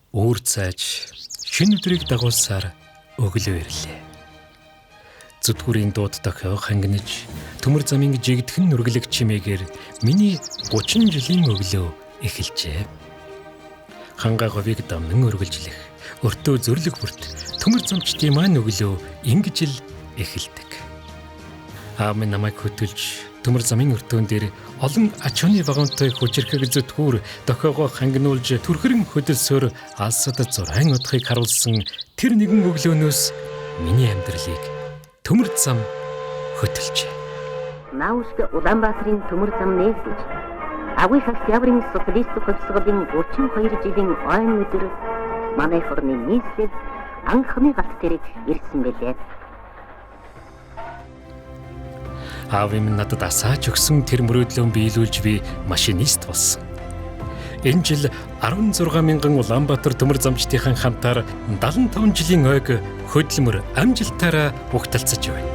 Үүр цайж шинэ өдрийг дагуулсаар өглөө ирлээ. Зүтгүүрийн дууд дохио хангинаж төмөр замын жигдхэн нүргэлэг чимээгээр миний 30 жилийн өглөө эхэлжээ. Ханга говийг дамнан өргөлжлөх, өртөө зөрлөг бүрт төмөр замчдын маань өглөө ингэж л эхэлдэг. Аав минь намайг хөтөлж төмөр замын өртөөн дээр олон ачууны вагонтой хүчирхэг зүтгүүр дохиогоо хангинуулж төрхөрөн хөдөлсөөр алсад зурайн утгыг харуулсан тэр нэгэн өглөөнөөс миний амьдралыг төмөр зам хөтөлжээ. Наушка Улаанбаатарын төмөр зам нээгдэж Агуй Октябрийн социалист хувьсгалын 32 жилийн ойн өдөр манай орны нийслэл анхны галт тэрэг ирсэн билээ. Аав минь надад асааж өгсөн тэр мөрөөдлөө биелүүлж би машинист болсон. Энэ жил 16 мянган Улаанбаатар төмөр замчдынхан хамтаар 75 жилийн ойг хөдөлмөр амжилтаараа угталцаж байна.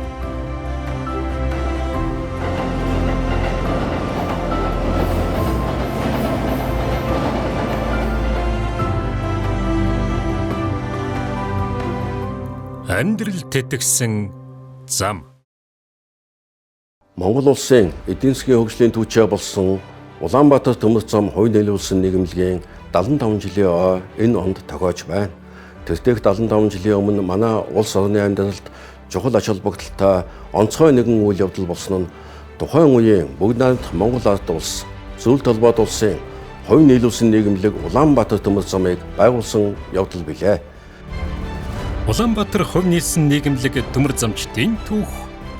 Амьдрал тэтгсэн зам. Монгол улсын эдийн засгийн хөгжлийн түвшээ болсон Улаанбаатар төмөр зам хувь нийлүүлсэн нийгэмлэгийн 75 жилийн ой энэ онд тохиож байна. Тэртээх 75 жилийн өмнө манай улс орны амьдралд чухал ач холбогдолтой онцгой нэгэн үйл явдал болсон нь тухайн үеийн бүгд найрамдах Монгол ард улс зөвлөлт холбоот улсын хувь нийлүүлсэн нийгэмлэг Улаанбаатар төмөр замыг байгуулсан явдал билээ. Улаанбаатар хувь нийлсэн нийгэмлэг төмөр замчдын түүх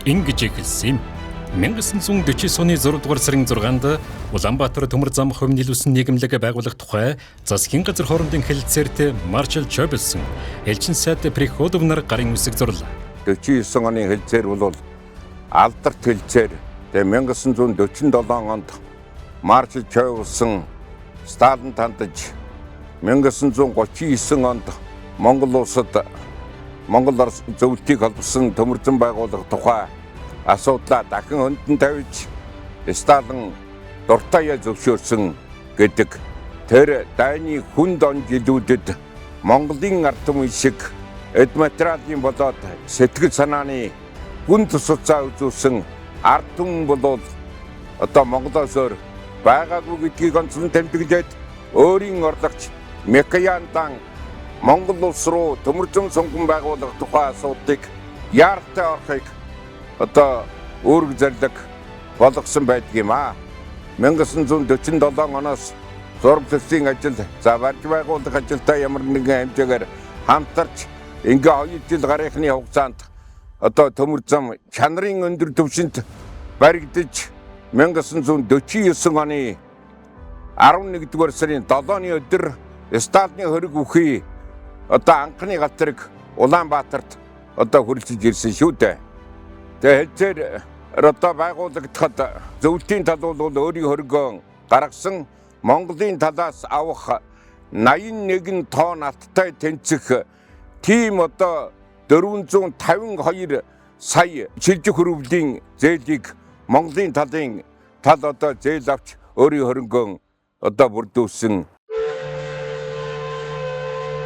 ингэж эхэлсэн юм. 1949 оны 6 дугаар сарын 6-нд Улаанбаатар төмөр зам хувь нийлүүлсэн нийгэмлэг байгуулах тухай засгийн газар хоорондын хэлэлцээрт Маршал Чойболсон, элчин сайд Приходов нар гарын үсэг зурлаа. 49 оны хэлэлцээр бол алдарт хэлэлцээр. Тэгээ 1947 онд Маршал Чойболсон Сталинд хандаж 1939 онд Монгол улсад Монгол Орос зөвлөлтийг холбосон төмөр зам байгуулах тухай асуудлаа дахин хөндлөн тавьж Сталин дуртаяа зөвшөөрсөн гэдэг. Тэр дайны хүнд он жилүүдэд Монголын ард түмэн шиг эд материалын болоод сэтгэл санааны гүн тусалцаа үзүүлсэн ард түмэн болоод одоо Монголоос өөр байгаагүй гэдгийг онцлон тэмдэглээд өөрийн орлогч Микояндан Монгол улс руу төмөр зам сонгон байгуулах тухай асуудлыг яаралтай орохыг одоо үүрэг зарлиг болгосон байдаг юм аа. 1947 оноос зураг төслийн ажил за барьж байгуулах ажилдаа ямар нэгэн хэмжээгээр хамтарч ингээ 2 жил гарынхны хугацаанд одоо төмөр зам чанарын өндөр түвшинд баригдаж 1949 оны 11-р сарын 7-ны өдөр Сталины хөрөг үхий одоо анхны галт тэрэг Улаанбаатарт одоо хүрэлцэж ирсэн шүү дээ. Тэгээ хэлцээр одоо байгуулагдахад зөвлөлтийн тал бол өөрийн хөрөнгөө гаргасан Монголын талаас авах 81 тонн алттай тэнцэх тийм одоо 452 сая шилжих рублийн зээлийг Монголын талын тал одоо зээл авч өөрийн хөрөнгөө одоо бүрдүүлсэн.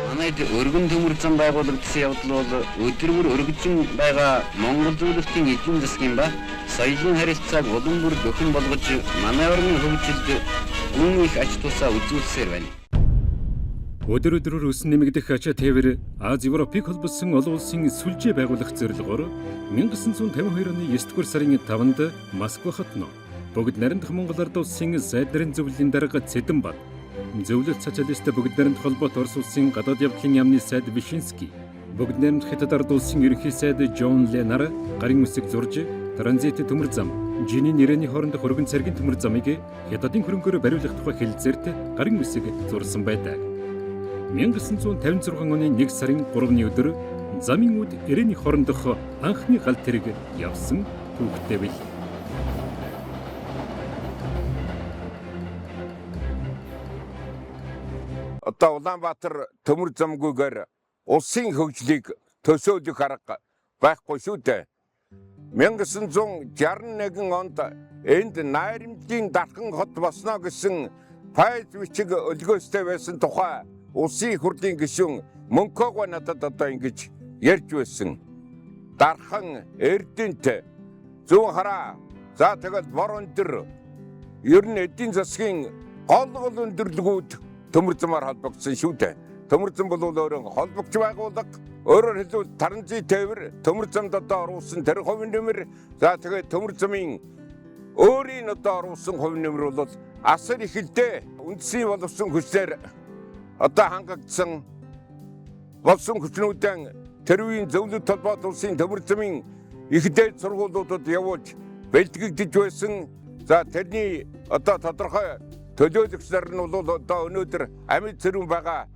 Манайд өргөн төмөр зам байгуулагдсан явдал бол өдөр бүр өргөжин байгаа Монгол зөвлөлтийн эдийн засгийн ба соёлын харилцааг улам бүр дөхөн болгож манай орны хөгжилд гүн их ач тусаа үзүүлсээр байна. Өдөр өдрөөр өсөн нэмэгдэх ачаа тээвэр Аз Европыг холбосон олон улсын сүлжээ байгуулах зорилгоор 1952 оны 9 дугаар сарын 5-нд Москва хотно бүгд найрамдах Монгол Ард улсын сайд нарын зөвлөлийн дарга Цэдэнбат, Зөвлөлт социалист бүгд найрамдах холбоот Орос улсын гадаад явдлын яамны сайд Вишинский, бүгд найрамдах Хятад Ард улсын ерөнхий сайд Джон Ленар гарын үсэг зурж транзит төмөр зам, Жинийн нэрээний хоорондох өргөн цэргийн төмөр замыг Хятадын хөрөнгөөр бариулах тухай хэлэлцээрт гарын үсэг зурсан байдаг. 1956 оны 1 сарын 3-ны өдөр замын үд эрээний хоорондох анхны галт тэрэг явсан түүхтэй бил. Одоо Улаанбаатар төмөр замгүйгээр улсын хөгжлийг төсөөлөх арга байхгүй шүү дээ. 1961 онд энд найрамдлын дархан хот босно гэсэн пайз бичиг өлгөөстэй байсан тухай Улсын их хурлын гишүүн Мөнхөөгөө надад одоо ингэж ярьж байсан. Дархан, Эрдэнэт, Зүүн хараа, за тэгэл бор өндөр ер нь эдийн засгийн гол гол өндөрлөгүүд төмөр замаар холбогдсон шүү дээ. Төмөр зам бол өөрөө холбогч байгууллага, өөрөөр хэлбэл таранзын тээвэр төмөр замд одоо оруулсан тэр хувь нэмэр, за тэгээд төмөр замын өөрийн одоо оруулсан хувь нэмэр бол асар их л дээ. Үндсийн боловсон хүчээр одоо хангагдсан болсон хүчнүүдэн тэр үеийн зөвлөлт холбоот улсын төмөр замын их дээд сургуулиудад явуулж бэлтгэгдэж байсан. За тэрний одоо тодорхой төлөөлөгч нар нь бол одоо өнөөдөр амьд цэрүүн байгаа.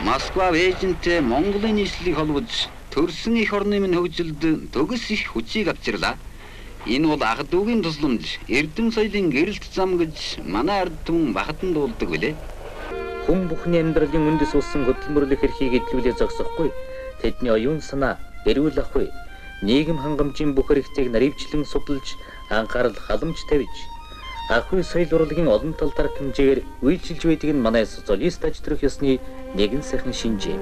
Москва Бээжинтэй Монголын нийслэлийг холбож төрсөн эх орны минь хөгжилд төгс их хүчийг авчирлаа. Энэ бол ах дүүгийн тусламж, эрдэм соёлын гэрэлт зам гэж манай ард түмэн бахатан дуулдаг билээ. Хүн бүхний амьдралын үндэс болсон хөдөлмөрлөх эрхийг эдлүүлээ зогсохгүй. Тэдний оюун санаа, эрүүл ахуй, нийгэм хангамжийн бүх хэрэгцээг наривчлан судалж, анхаарал халамж тавьж, ахуй соёл урлагийн олон тал дарга хэмжээгээр үйлчилж байдаг нь манай социалист аж төрөх ёсны нэгэн сайхан шинжээ.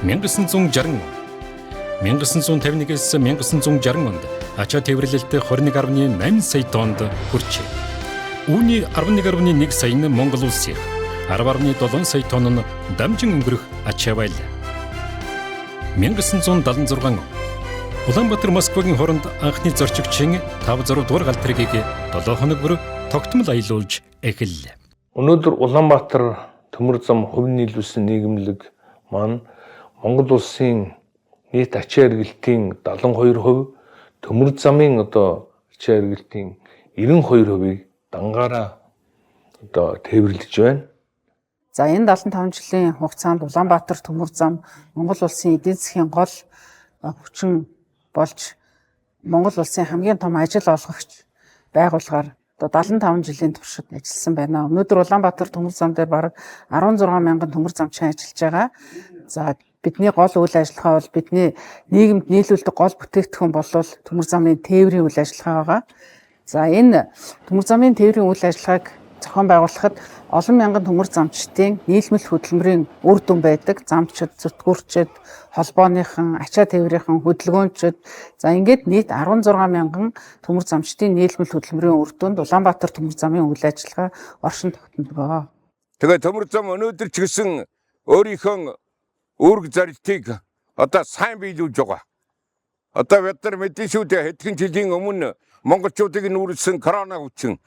1960 1951-ээс 1960 онд ачаа тээвэрлэлт 21.8 сая тоннд хүрчээ. Үүний 11.1 сая нь Монгол улсын, 10.7 сая тонн нь дамжин өнгөрөх ачаа байлаа. 1976 он Улаанбаатар Москвагийн хооронд анхны зорчигчийн 5 6 дугаар галт тэргийг 7 хоног бүр тогтмол аялуулж эхэллээ. Өнөөдөр Улаанбаатар төмөр зам хувь нийлүүлсэн нийгэмлэг маань Монгол улсын нийт ачаа эргэлтийн 72%, төмөр замын одоо ачаа эргэлтийн 92%-ийг дангаараа одоо тээвэрлэж байна. За энэ 75 жилийн хугацаанд Улаанбаатар төмөр зам Монгол улсын эдийн засгийн гол хүчин болж Монгол улсын хамгийн том ажил олгогч байгууллагаар одоо 75 жилийн туршид ажилласан байна. Өнөөдөр Улаанбаатар төмөр зам дээр бараг 16 мянган төмөр замчин ажиллаж байгаа. За бидний гол үйл ажиллагаа бол бидний нийгэмд нийлүүлдэг гол бүтээгдэхүүн бол төмөр замын тээврийн үйл ажиллагаа байгаа. За энэ төмөр замын тээврийн үйл ажиллагааг зохион байгуулахад олон мянган төмөр замчдын нийлмэл хөдөлмөрийн үр дүн байдаг. Замчид, зүтгүүрчид, холбооныхан, ачаа тээврийнхэн, хөдөлгөөнчид. За ингээд нийт 16 мянган төмөр замчдын нийлмэл хөдөлмөрийн үр дүнд Улаанбаатар төмөр замын үйл ажиллагаа оршин тогтнодог. Тэгээ төмөр зам өнөөдөр ч гэсэн өөрийнхөө үүрэг зарилтыг одоо сайн биелүүлж байгаа. Одоо бид нар мэдэн шүү дээ, хэдхэн жилийн өмнө монголчуудыг нүүрлсэн корона хүчин.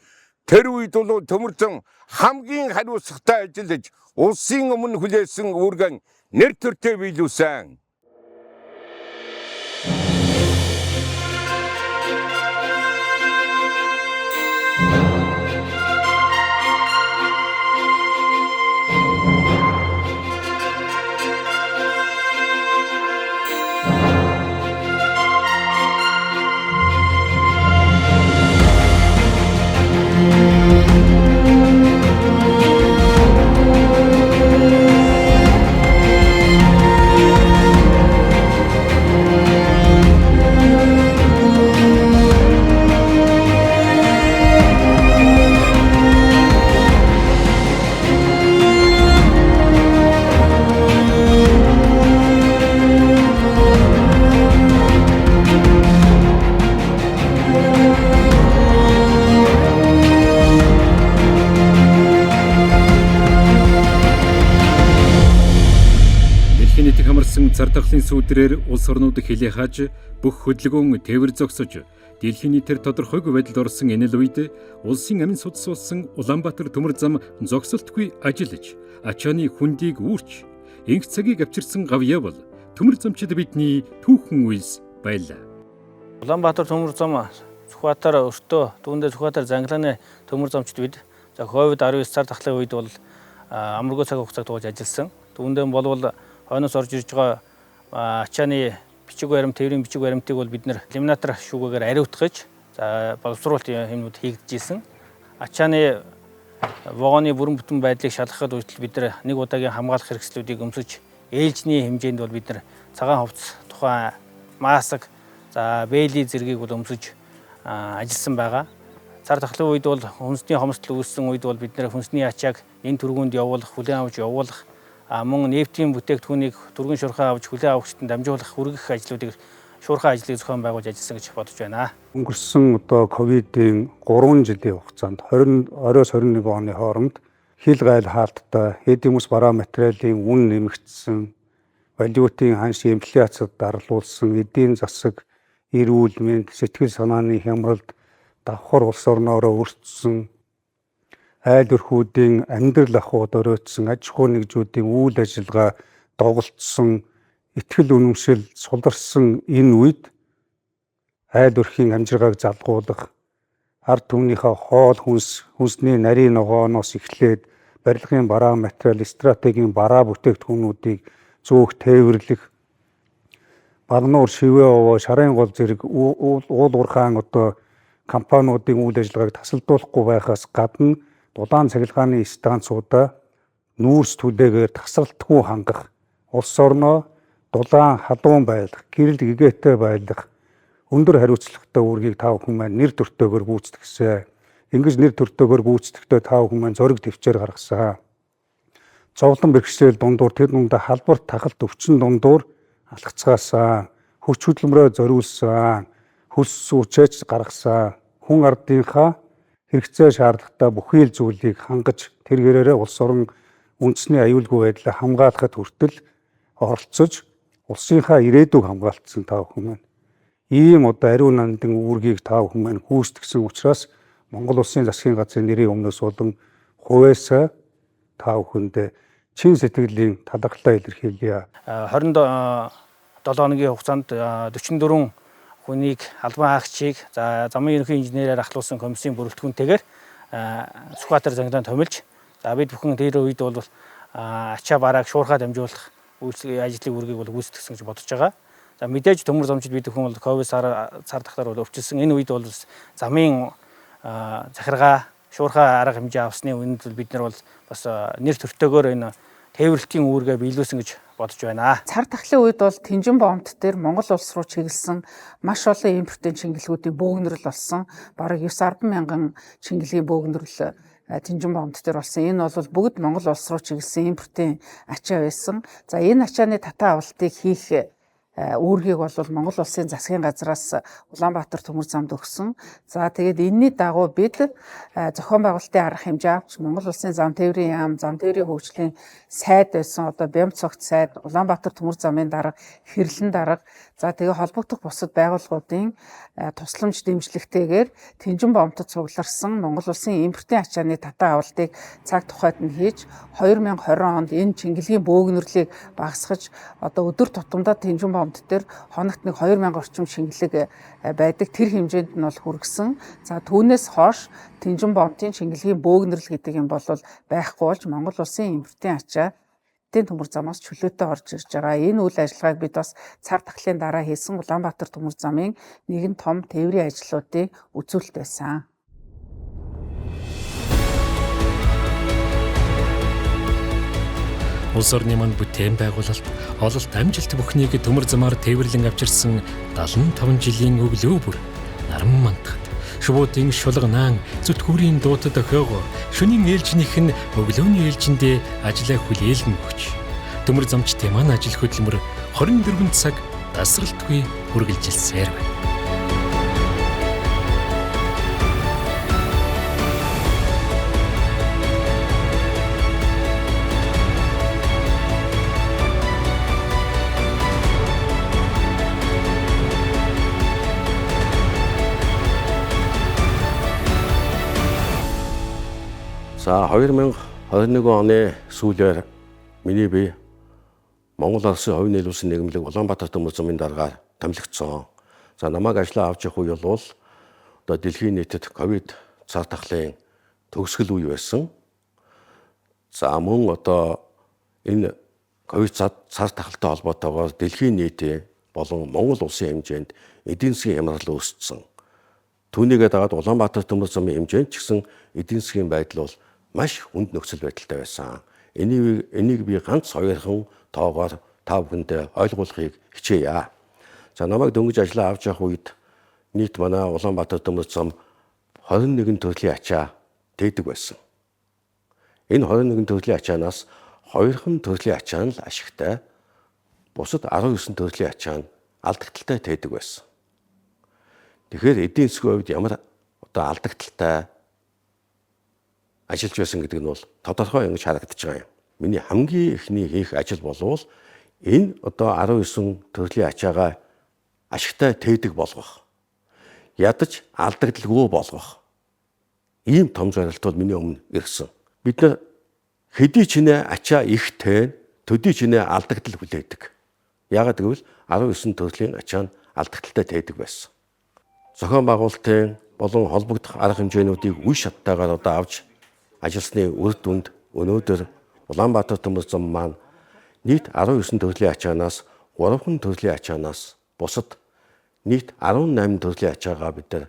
Тэр үед бол төмөр зам хамгийн хариуцлагатай ажиллаж улсын өмнө хүлээсэн үүргэн нэр төртэй биелүүлсэн. Цар тахлын сүүдрээр улс орнууд хилээ хааж бүх хөдөлгөөн тээвэр зогсож дэлхийн нийтээр тодорхойгүй байдалд орсон энэ л үед улсын амин судас болсон Улаанбаатар төмөр зам зогсолтгүй ажиллаж ачааны хүндийг үүрч инх цагийг авчирсан гавьяа бол төмөр замчид бидний түүхэн үйлс байлаа. Улаанбаатар төмөр зам Сүхбаатар өртөө түүндээ Сүхбаатар Занглааны төмөр замчид бид за COVID-19 цар тахлын үед бол амаргүй цаг хугацааг туулж ажилласан. Түүндээ болвол хойноос орж ирж байгаа ачааны бичиг баримт, тээврийн бичиг баримтыг бол бид нэр ламинатор шүүгээгээр ариутгаж за боловсруулалт юмнууд хийгдэж исэн. Ачааны вагоны бүрэн бүтэн байдлыг шалгахад хүртэл бид нар нэг удаагийн хамгаалах хэрэгслүүдийг өмсөж ээлжний хэмжээнд бол бид нар цагаан хувцас, тухайн маск, за бэйли зэргийг бол өмсөж ажилласан байгаа. Цар тахлын үед бол хүнсний хомсдол үүссэн үед бол бид нэр хүнсний ачааг энэ түргүүнд явуулах, хүлээн авч явуулах, мөн нефтийн бүтээгдэхүүнийг түргэн шуурхай авч хүлээн авахчид нь дамжуулах, хүргэх ажлуудыг шуурхай ажлыг зохион байгуулж ажилласан гэж бодож байна. Өнгөрсөн одоо ковидын 3 жилийн хугацаанд 20-21 оны хооронд хил гайл хаалттай, эд юмс бараа материалын үн нэмэгдсэн, валютын ханш инфляцид дарлуулсан, эдийн засаг, эрүүл мэнд, сэтгэл санааны хямралд давхар улс орноороо өртсөн, айл өрхүүдийн амьдрал ахуйд оройтсон, аж ахуй нэгжүүдийн үйл ажиллагаа доголдсон, итгэл үнэмшил суларсан энэ үед айл өрхийн амжиргааг залгуулах, ард түмнийхээ хоол хүнс, хүнсний нарийн ногооноос эхлээд барилгын бараа материал, стратегийн бараа бүтээгдэхүүнүүдийг зөөх тээвэрлэх, Багнуур, Шивээ овоо, Шарын гол зэрэг уул уурхаан одоо компаниудын үйл ажиллагааг тасалдуулахгүй байхаас гадна дулаан цахилгааны станцуудаа нүүрс түлээгээр тасралтгүй хангах, улс орноо дулаан халуун байлгах, гэрэл гэгээтэй байлгах өндөр хариуцлагатай үүргийг та бүхэн маань нэр төртөөгөр гүйцэтгсэн. Ингэж нэр төртөөгөр гүйцэтгэхдээ та бүхэн маань зориг төвчээр гаргасан. Зовлон бэрхшээл дундуур тэр дундаа халбар тахалт өвчин дундуур алхацгаасан, хүч хөдөлмөрөө зориулсан, хөлс сүчээч гаргасан, хүн ардынхаа хэрэгцээ шаардлагатай бүхий л зүйлийг хангаж тэр гэрээрээ улс орон үндэсний аюулгүй байдлаа хамгаалахад хүртэл оролцож улсынхаа ирээдүйг хамгаалцсан та бүхэн маань. Ийм одоо ариун нандин үүргийг та бүхэн маань гүйцэтгсэн учраас Монгол Улсын засгийн газрын нэрийн өмнөөс болон хувьяасаа та бүхэндээ чин сэтгэлийн талархлаа илэрхийлье. 27 хоногийн хугацаанд 44 хүнийг албан хаагчийг за замын ерөнхий инженерээр ахлуулсан комиссийн бүрэлдэхүүнтэйгээр Сүхбаатар зангилаанд томилж, за бид бүхэн тэр үед бол ачаа барааг шуурхай дамжуулах ажлын үүргийг бол гүйцэтгэсэн гэж бодож байгаа. За мэдээж төмөр замчид бид бүхэн бол ковид цар тахлаар бол өвчлсөн. Энэ үед бол замын захиргаа, шуурхай арга хэмжээ авсны үнэнд бол бид нар бол бас нэр төртөөгөөр энэ тээвэрлэлтийн үүргээ биелүүлсэн гэж бодож байна. Цар тахлын үед бол Тэнжин бомбт дээр Монгол улс руу чиглэсэн маш олон импортын чингэлгүүдийн бөөгнөрөл болсон. Бараг 9-10 мянган чингэлгийн бөөгнөрөл Тэнжин бомбт дээр болсон. Энэ бол бүгд Монгол улс руу чиглэсэн импортын ачаа байсан. За энэ ачааны татаа авалтыг хийх үүргийг бол Монгол Улсын засгийн газраас Улаанбаатар төмөр замд өгсөн. За тэгээд энэний дагуу бид зохион байгуулалтын арга хэмжээ авч Монгол Улсын зам тээврийн яам, зам тээврийн хөгжлийн сайд байсан одоо Бямцогт сайд, Улаанбаатар төмөр замын дарга, Хэрлэн дарга, за тэгээ холбогдох бусад байгууллагуудын тусламж дэмжлэгтэйгээр Тэнжин бомтод цугларсан Монгол Улсын импортын ачааны татаа авалтыг цаг тухайд нь хийж 2020 онд энэ чингэлгийн бөөгнөрлийг багасгаж одоо өдөр тутамдаа Тэнжин бомт дээр хоногт нэг 2000 орчим шингэлэг байдаг. Тэр хэмжээнд нь бол хүргэсэн. За түүнээс хойш Тэнжин бомтын шингэлгийн бөөгнөрл гэдэг юм бол байхгүй болж Монгол Улсын импортын ачаа төмөр замаас чөлөөтэй орж ирж байгаа. Энэ үйл ажиллагааг бид бас цар тахлын дараа хийсэн Улаанбаатар төмөр замын нэгэн том тээврийн ажлуудын үзүүлэлт байсан. Улс орны манд бүтээн байгуулалт, ололт амжилт бүхнийг төмөр замаар тээвэрлэн авчирсан 75 жилийн өглөө бүр наран мантахад шувуутын шулганаан зүтгүүрийн дуутад охиогоо шөнийн ээлжнийх нь өглөөний ээлжиндээ ажлаа хүлээлгэн өгч төмөр замчдын маань ажил хөдөлмөр 24 цаг тасралтгүй үргэлжилсээр байна. За 2021 оны сүүлээр миний бие Монгол Улсын хувийн нийлүүлсэн нийгэмлэг Улаанбаатар төмөр замын даргаар томилогдсон. За намайг ажлаа авч явах үе бол одоо дэлхийн нийтэд ковид цар тахлын төгсгөл үе байсан. За мөн одоо энэ ковид цар тахалтай холбоотойгоор дэлхийн нийтийн болон Монгол улсын хэмжээнд эдийн засгийн хямрал үүссэн. Түүнийгээ дагаад Улаанбаатар төмөр замын хэмжээнд ч гэсэн эдийн засгийн байдал бол маш хүнд нөхцөл байдалтай байсан. Энийг би ганц хоёрхан тоогоор та бүхэндээ ойлгуулахыг хичээе. За намайг дөнгөж ажлаа авч явах үед нийт манай Улаанбаатар төмөр зам 21 төрлийн ачаа тээдэг байсан. Энэ 21 төрлийн ачаанаас 2хан төрлийн ачаа нь л ашигтай, бусад 19 төрлийн ачаа нь алдагдaltaй тээдэг байсан. Тэгэхээр эдийн засгийн хувьд ямар одоо алдагдaltaй ажиллаж байсан гэдэг нь бол тодорхой ингэж харагдаж байгаа юм. Миний хамгийн эхний хийх ажил болвол энэ одоо 19 төрлийн ачаагаа ашигтай тээдэг болгох, ядаж алдагдalгүй болгох ийм том зорилт бол миний өмнө ирсэн. Бид нар хэдий ч нэ ачаа их тээн, төдий ч нэ алдагдал хүлээдэг. Яагаад гэвэл 19 төрлийн ачаа нь алдагдaltaй тээдэг байсан. Зохион байгуулалтын болон холбогдох арга хэмжээнүүдийг үе шаттайгаар одоо авч ажилласны үр дүнд өнөөдөр Улаанбаатар төмөр зам маань нийт 19 төрлийн ачаанаас 3 төрлийн ачаанаас бусад нийт 18 төрлийн ачаагаа бид нар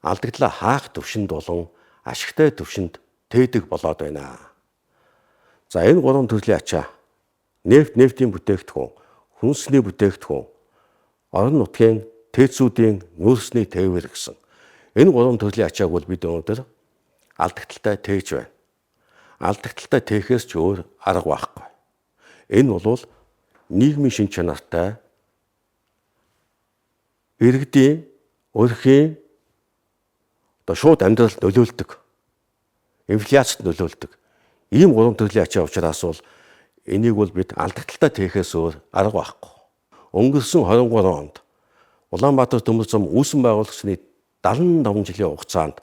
алдагдлаа хаах төвшөнд болон ашигтай төвшөнд тээдэг болоод байна. За энэ 3 төрлийн ачаа нефть, нефтийн бүтээгдэхүүн, хүнсний бүтээгдэхүүн, орон нутгийн тээцүүдийн нүүрсний тээвэр гэсэн энэ 3 төрлийн ачааг бол бид өнөөдөр алдагдaltaй тээж байна. Алдагдaltaй тээхээс ч өөр арга байхгүй. Энэ бол нийгмийн шин чанартай иргэдийн өрхийн одоо шууд амьдралд нөлөөлдөг, инфляцид нөлөөлдөг ийм 3 төрлийн ачаа учраас бол энийг бол бид алдагдaltaй тээхээс өөр арга байхгүй. Өнгөрсөн 23 онд Улаанбаатар төмөр зам үүсэн байгуулагчны 75 жилийн хугацаанд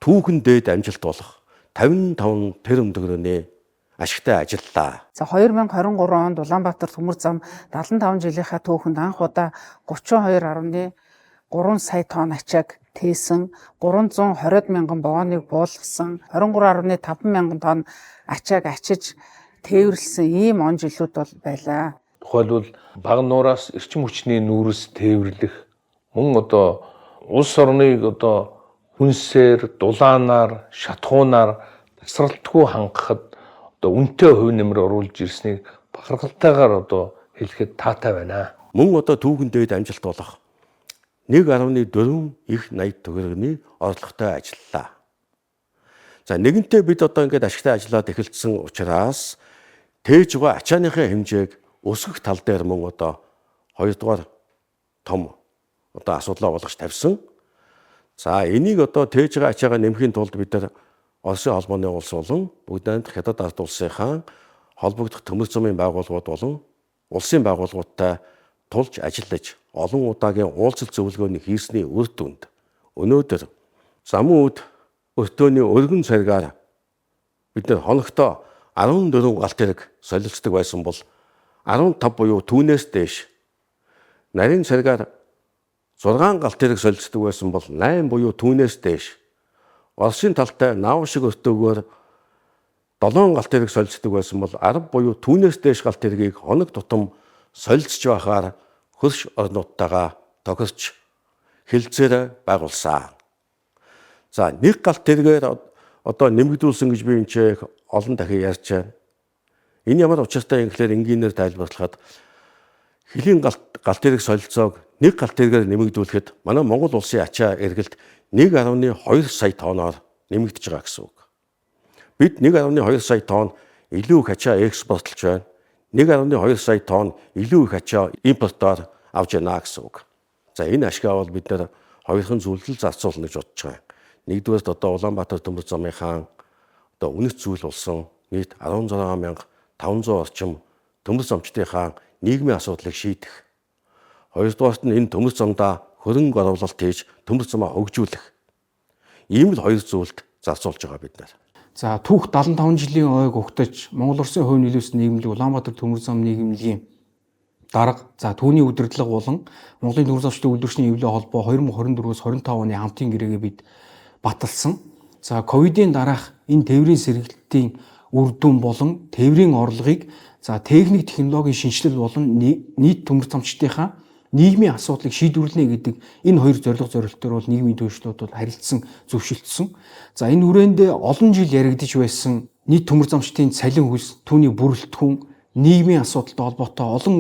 түүхэн дээд амжилт болох 55 тэрбум төгрөгийн ашигтай ажиллалаа. За 2023 онд Улаанбаатар төмөр зам 75 жилийнхаа түүхэнд анх удаа 32.3 сая тонн ачааг тээсэн, 320 мянган вагоныг буулгасан, 23.5 мянган тонн ачааг ачиж тээвэрлсэн ийм он жилүүд бол байлаа. Тухайлбал бага нуураас эрчим хүчний нүүрс тээвэрлэх, мөн одоо улс орныг одоо хүнсээр, дулаанаар, шатхуунаар тасралтгүй хангахад одоо үнэтэй хувь нэмэр оруулж ирснийг бахархалтайгаар одоо хэлэхэд таатай байна. Мөн одоо түүхэн дээд амжилт болох 1.4 их 80 төгрөгийн орлоготой ажиллалаа. За нэгэнтээ бид одоо ингээд ашигтай ажиллаад эхэлсэн учраас тээж байгаа ачааныхаа хэмжээг өсгөх тал дээр мөн одоо хоёрдугаар том одоо асуудлаа болгож тавьсан. За энийг одоо тээж байгаа ачаагаа нэмэхийн тулд бид нар Оросын холбооны улс болон бүгд найрамдах Хятад ард улсынхаа холбогдох төмөр замын байгууллагууд болон улсын байгууллагуудтай тулж ажиллаж олон удаагийн уулзалт зөвлөгөөний хийсний үр дүнд өнөөдөр замун үд өртөөний өргөн царгаар бид нар хоногтоо 14 галт тэрэг солилцдог байсан бол 15 буюу түүнээс дээш, нарийн царгаар 6 галт тэрэг солилцдог байсан бол 8 буюу түүнээс дээш, Оросын талтай наав шиг өртөөгөөр 7 галт тэрэг солилцдог байсан бол 10 буюу түүнээс дээш галт тэргийг хоног тутам солилцож байхаар хөрш орнуудтайгаа тохирч хэлцээр байгуулсан. За нэг галт тэргээр одоо нэмэгдүүлсэн гэж би энэ ч олон дахин ярьж байна. Энэ ямар учиртай юм гэхээр энгийнээр тайлбарлахад хөлийн галт тэрэг солилцоог нэг галт тэргээр нэмэгдүүлэхэд манай Монгол улсын ачаа эргэлт 1.2 сая тонноор нэмэгдэж байгаа гэсэн үг. Бид 1.2 сая тонн илүү их ачаа экспортлж байна. 1.2 сая тонн илүү их ачаа импортоор авч байна гэсэн үг. За энэ ашгаа бол бид нэр хоёрхан зүйлдэл зарцуулна гэж бодож байгаа. Нэгдүгээрт одоо Улаанбаатар төмөр замынхаа одоо үнэт зүйл болсон нийт 16500 орчим төмөр замчдынхаа нийгмийн асуудлыг шийдэх. Хоёрдугаарт нь энэ төмөр замдаа хөрөнгө оруулалт хийж төмөр замаа хөгжүүлэх. Ийм л хоёр зүйлд зарцуулж байгаа бид нар. За түүх 75 жилийн ойг угтаж Монгол Улсын хувь нийлүүлсэн нийгэмлэг Улаанбаатар төмөр зам нийгэмлэгийн дарга, за түүний удирдлага болон Монголын төмөр замчдын үйлдвэрчний эвлээ холбоо 2024-өөс 25 оны хамтын гэрээгээ бид баталсан. За ковидын дараах энэ тээврийн сэргэлтийн үр дүн болон тээврийн орлогыг за техник технологийн шинэчлэл болон нийт төмөр замчдынхаа нийгмийн асуудлыг шийдвэрлэнэ гэдэг энэ хоёр зорилго зорилтоор бол нийгмийн түвшлүүд бол харилцсан зөвшөлдсөн. За энэ хүрээндээ олон жил яригдж байсан нийт төмөр замчдын цалин хөлс, түүний бүрэлдэхүүн, нийгмийн асуудалтай холбоотой олон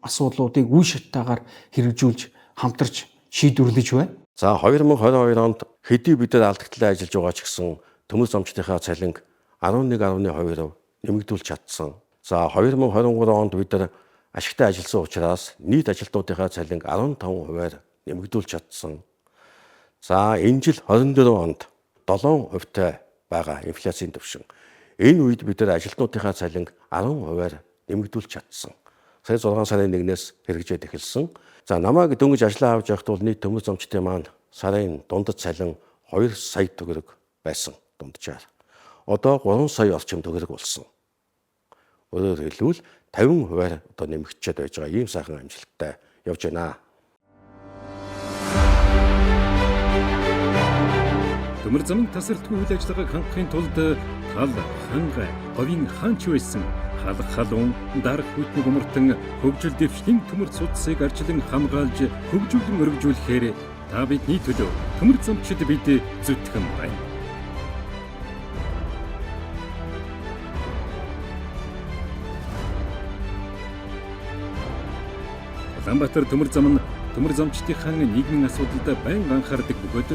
асуудлуудыг үе шаттайгаар хэрэгжүүлж хамтарч шийдвэрлэж байна. За 2022 онд хэдий бид нар алдагдлаа ажиллаж байгаа ч гэсэн төмөр замчдынхаа цалинг 11.2% нэмэгдүүлж чадсан. За 2023 онд бид нар ашигтай ажилласан учраас нийт ажилтнуудынхаа цалинг 15%-аар нэмэгдүүлж чадсан. За энэ жил 24 онд 7% байгаа инфляцийн түвшин. Энэ үед бид нар ажилтнуудынхаа цалинг 10%-аар нэмэгдүүлж чадсан. Сая 6 сарын 1-ээс хэрэгжээд эхэлсэн. За намайг дөнгөж ажлаа авч явахад бол нийт төмөр замчдын маань сарын дундад цалин 2 сая төгрөг байсан дунджаар. Одоо 3 сая орчим төгрөг болсон. Өөрөөр хэлбэл 50%-аар одоо нэмэгдчихэд байж байгаа ийм сайхан амжилттай явж байна. Төмөр замын тасралтгүй үйл ажиллагааг хангахын тулд тал, хангай, говийн хаанч байсан халах халуун, дарах хүйтний гумартан хөгжил дэвшлийн төмөр судсыг арчлан хамгаалж хөгжүүлэн өргөжүүлэхээр та бидний төлөө төмөр замчид бид зүтгэн байна. Улаанбаатар төмөр зам нь төмөр замчдынхаа нийгмийн асуудалд байнга анхаардаг бөгөөд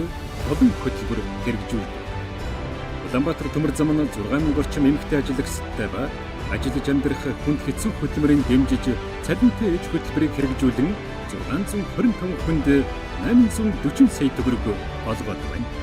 олон хөтөлбөр хэрэгжүүлдэг. Улаанбаатар төмөр зам нь 6000 орчим эмэгтэй ажиллагчтай ба ажиллаж амьдрах хүнд хэцүү хөдөлмөрийг дэмжиж цалинтай ээж хөтөлбөрийг хэрэгжүүлэн 625 хүнд 840 сая төгрөг олгоод байна.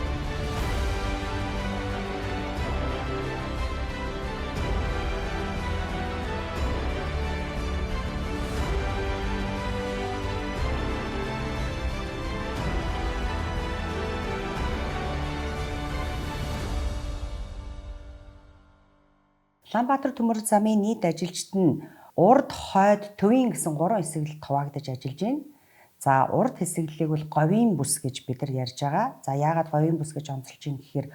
Улаанбаатар төмөр замын нийт ажилчид нь урд, хойд, төвийн гэсэн 3 хэсэглэлд хуваагдаж ажиллаж байна. За урд хэсэглэлийг бол говийн бүс гэж бид нар ярьж байгаа. За яагаад говийн бүс гэж онцолж байна гэхээр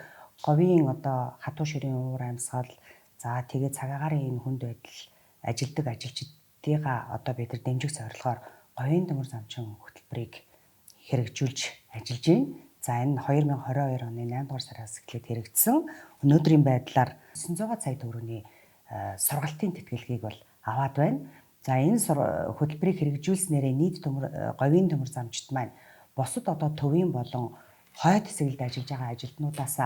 говийн одоо хатуу ширийн уур амьсгал, за тэгээ цагаагаар энэ хүнд байдал ажилдаг ажилчдыгаа одоо бид нар дэмжих зорилгоор говийн төмөр замчин хөтөлбөрийг хэрэгжүүлж ажиллаж байна. За энэ 2022 оны 8 дугаар сараас эхлээд хэрэгжсэн. Өнөөдрийн байдлаар 900 сая төгрөгийн сургалтын тэтгэлгийг бол аваад байна. За энэ хөтөлбөрийг хэрэгжүүлснээрээ нийт төмөр говийн төмөр замчид маань бусад одоо төвийн болон хойд хэсэглэлд ажиллаж байгаа ажилтнуудаас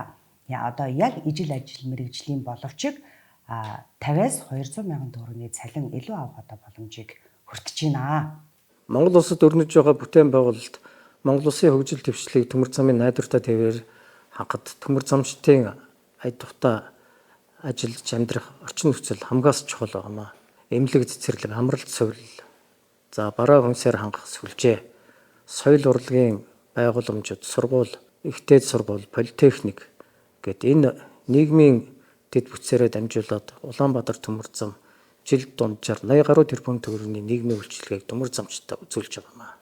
одоо яг ижил ажил мэргэжлийн боловч 50-аас 200 мянган төгрөгийн цалин илүү авах одоо боломжийг хүртэж байна. Монгол улсад өрнөж байгаа бүтээн байгуулалт Монгол улсын хөгжил дэвшлийг төмөр замын найдвартай тээврээр хангахад төмөр замчдын ая тухтай ажиллаж амьдрах орчин нөхцөл хамгаас чухал байна. Эмнэлэг цэцэрлэг, амралт совилол, за бараа хүнсээр хангах сүлжээ, соёл урлагийн байгууламжууд, сургууль, ихтэй сургууль, политехник гэд энэ нийгмийн дэд бүтцээрээ дамжуулаад Улаанбаатар төмөр зам жил дунджаар 80 гаруй тэрбум төгрөгийн нийгмийн үйлчилгээг төмөр замчдад үзүүлж байгаа юм аа.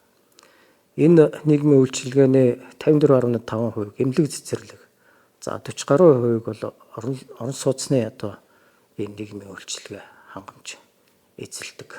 Энэ нийгмийн үйлчилгээний 54.5% эмнэлэг цэцэрлэг, за 40 гаруй хувийг бол орон сууцны одоо энэ нийгмийн үйлчилгээ хангамж эзэлдэг.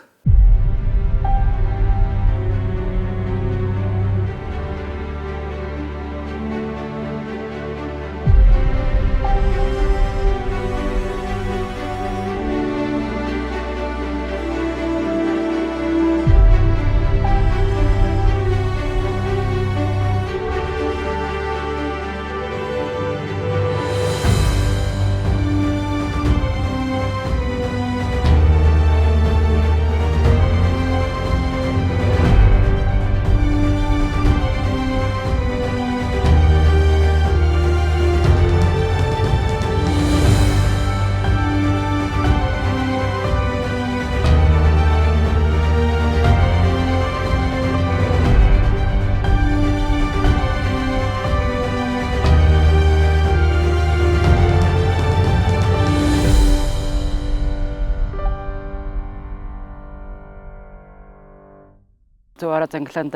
Зүүн Англианд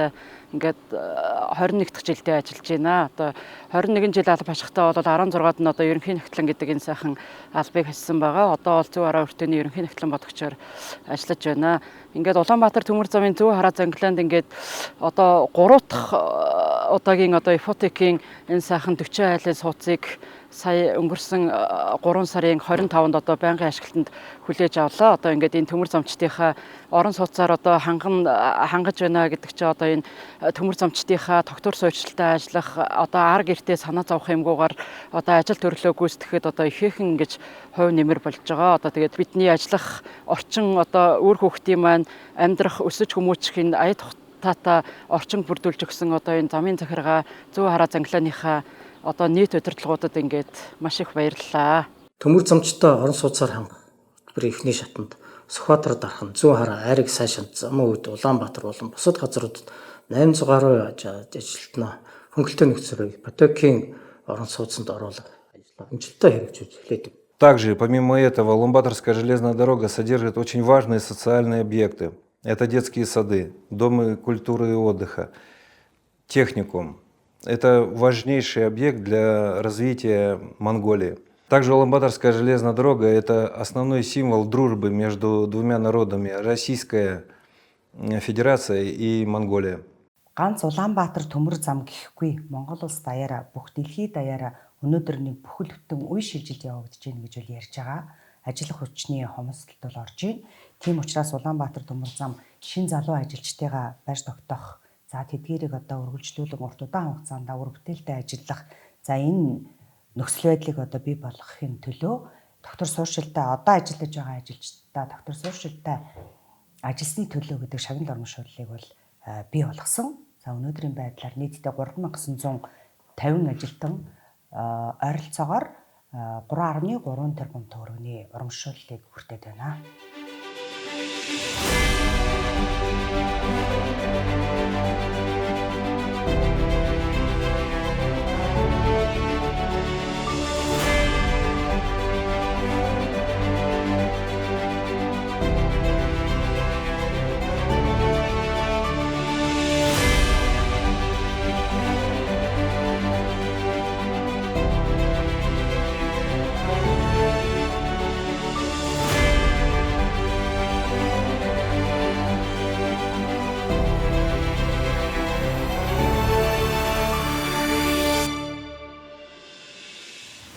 ингээд 21 дахь жилдээ ажиллаж байна. Одоо 21 жил алба хашихтаа бол 16-д нь одоо ерөнхий нягтлан гэдэг энэ сайхан албыг хассан байгаа. Одоо бол зүүн хараа өртөөний ерөнхий нягтлан бодогчоор ажиллаж байна. Ингээд Улаанбаатар төмөр замын зүүн хараа Англианд ингээд одоо 3 дахь удаагийн одоо ипотекийн энэ сайхан 40 айлын сууцыг сая өнгөрсөн 3 сарын 25-нд одоо байнгын ашиглалтанд хүлээж авлаа. Одоо ингээд энэ төмөр замчдынхаа орон сууцаар одоо хангаж байна гэдэг чинь одоо энэ төмөр замчдынхаа тогтвор суурьшилтай ажиллах, одоо ар гэртээ санаа зовох юмгүйгээр одоо ажил төрлөө гүйцэтгэхэд одоо ихээхэн ингэж хувь нэмэр болж байгаа. Одоо тэгээд бидний ажиллах орчин одоо үр хүүхдийн маань амьдрах, өсөж хүмүүжих энэ ая тухтаатай орчин бүрдүүлж өгсөн одоо энэ замын захиргаа зүүн хараа зангилааныхаа одоо нийт удирдлагуудад ингээд маш их баярлалаа. Төмөр замчтай орон сууцаар хангах хөтөлбөрийн эхний шатанд Сүхбаатар дархан, зүүн хараа, Айраг сайшаанд, Замын үед Улаанбаатар болон бусад газруудад 800 гаруй ажилтнаа хөнгөлөлттэй нөхцөлөөр ипотекийн орон сууцанд оруулах ажлаа амжилттай хэрэгжүүлж эхлэв. Также, помимо этого, Улан-Баторская железная дорога содержит очень важные социальные объекты. Это детские сады, дома культуры и отдыха, техникум. Это важнейший объект для развития Монголии. Также Улан-Баторская железная дорога – это основной символ дружбы между двумя народами – Российская Федерация и Монголия. Ганц Улаанбаатар төмөр зам гэхгүй Монгол улс даяараа, бүх дэлхий даяараа өнөөдөр нэг бүхэл бүтэн үе шилжилт явагдаж байна гэж бол ярьж байгаа. Ажиллах хүчний хомсдолд бол орж байна. Тийм учраас Улаанбаатар төмөр зам шин залуу ажилчдыгаа барьж тогтоох, за тэдгээрийг одоо үргэлжлүүлэн урт удаан хугацаанд үр бүтээлтэй ажиллах, за энэ нөхцөл байдлыг одоо бий болгохын төлөө доктор суурьшилтай одоо ажиллаж байгаа ажилчдаа доктор суурьшилтай ажилласны төлөө гэдэг шагнал урамшууллыг бол бий болгосон. За өнөөдрийн байдлаар нийтдээ 3950 ажилтан ойролцоогоор 3.3 тэрбум төгрөгийн урамшууллыг хүртээд байна.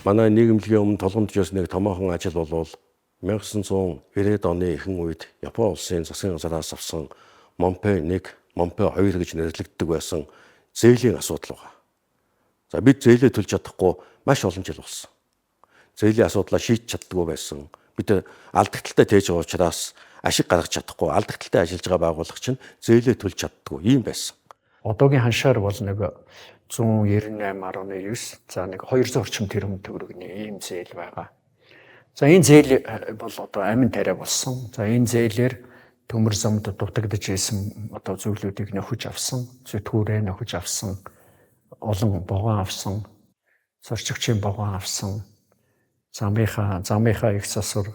Манай нийгэмлэгийн өмнө толгомдож байсан нэг томоохон ажил бол 1990-ад оны ихэнх үед Япон улсын засгийн газраас авсан Момпе 1, Момпе 2 гэж нэрлэгддэг байсан зээлийн асуудал байгаа. За бид зээлээ төлж чадахгүй маш олон жил болсон. Зээлийн асуудлаа шийдэж чаддаггүй байсан. Бид алдагдaltaй тээж байгаа учраас ашиг гаргаж чадахгүй, алдагдaltaй ажиллаж байгаа байгууллага чинь зээлээ төлж чаддаггүй ийм байсан. Одоогийн ханшаар бол нэг 198.9, за нэг 200 орчим тэрбум төгрөгийн ийм зээл байгаа. За энэ зээл бол одоо амин тариа болсон. За энэ зээлээр төмөр замд дутагдж исэн одоо зүйлүүдийг нөхөж авсан, зүтгүүрээ нөхөж авсан, олон вогон авсан, зорчигчийн вогон авсан, замынхаа их засвар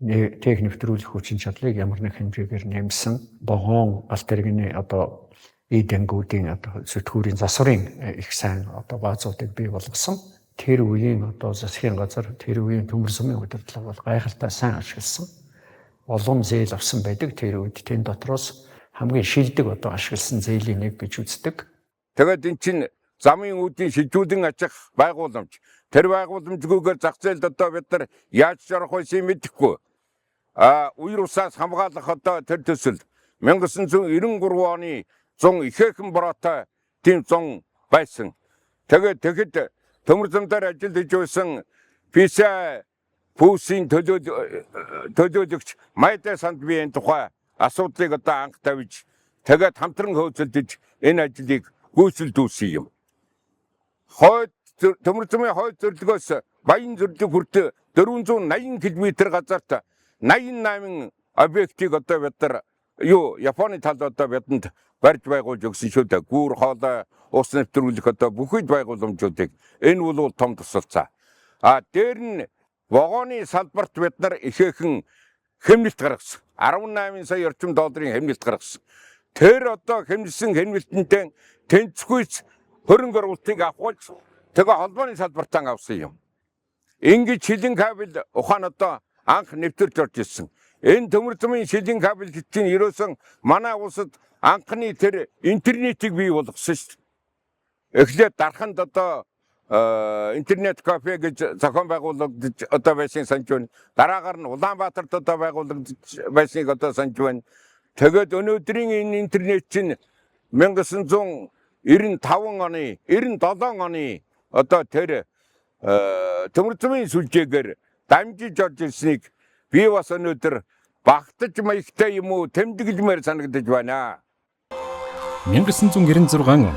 тех нэвтрүүлэх хүчин чадлыг ямар нэг хэмжээгээр нэмсэн, вогон галт тэрэгний одоо эд ангиудын одоо зүтгүүрийн засварын их сайн одоо баазуудыг бий болгосон. Тэр үеийн одоо засгийн газар, тэр үеийн төмөр замын удирдлага бол гайхалтай сайн ашигласан. Олон зээл авсан байдаг. Тэр үед тэн дотроос хамгийн шилдэг одоо ашигласан зээлийн нэг гэж үздэг. Тэгээд эн чинь замын үүдийн шилжүүлэн ачих байгууламж. Тэр байгууламжгүйгээр зах зээлд одоо бид нар яаж орох байсан мэдэхгүй. Үер усаас хамгаалах одоо тэр төсөл 1993 оны 100 ихээхэн бороотой тийм 100 байсан. Тэгээд тэгэхэд төмөр зам дээр ажил хийж байсан PCI пүүсийн төлөөлөгч Майда санд би энэ тухай асуудлыг одоо анх тавьж тэгээд хамтран хөөцөлдөж энэ ажлыг гүйцэлдүүлсэн юм. Хойд төмөр замын хойд зөвлөгөөс Баян зөвлөг хүртэл 480 км газарт 88 объектыг одоо бид нар Японы талд одоо бидэнд барьж байгуулж өгсөн шүү дээ. Гүүр хоолой, ус нэвтрүүлэх одоо бүхий байгууламжуудыг энэ бол том тусалцаа. А дээр нь вагоны салбарт бид нар ихээхэн хэмнэлт гаргасан. 18 сая орчим долларын хэмнэлт гаргасан. Тэр одоо хэмнэлсэн хэмнэлтэнтэй тэнцвэрч хөрөнгө оруулалтыг авахулж тэгээ холбооны салбартаа авсан юм. Ингэж шилэн кабель ухаан одоо анх нэвтэрч орж ирсэн. Энэ төмөр замын шилэн кабель чинь ерөөсөн манай улсад анхны тэр интернетийг бий болгосон шүү дээ. Эхлээд дарханд одоо интернет кафе гэж зохион байгуулагдаж одоо байсныг санаж байна. Дараагаар нь Улаанбаатарт одоо байгуулагдаж байсныг одоо санаж байна. Тэгээд өнөөдрийн энэ интернет чинь 1995 оны, 97 оны одоо тэр төмөр замын сүлжээгээр дамжиж орж ирснийг би бас өнөөдөр багтаж маягтай юм уу тэмдэглэмээр санагдаж байна. 1996 он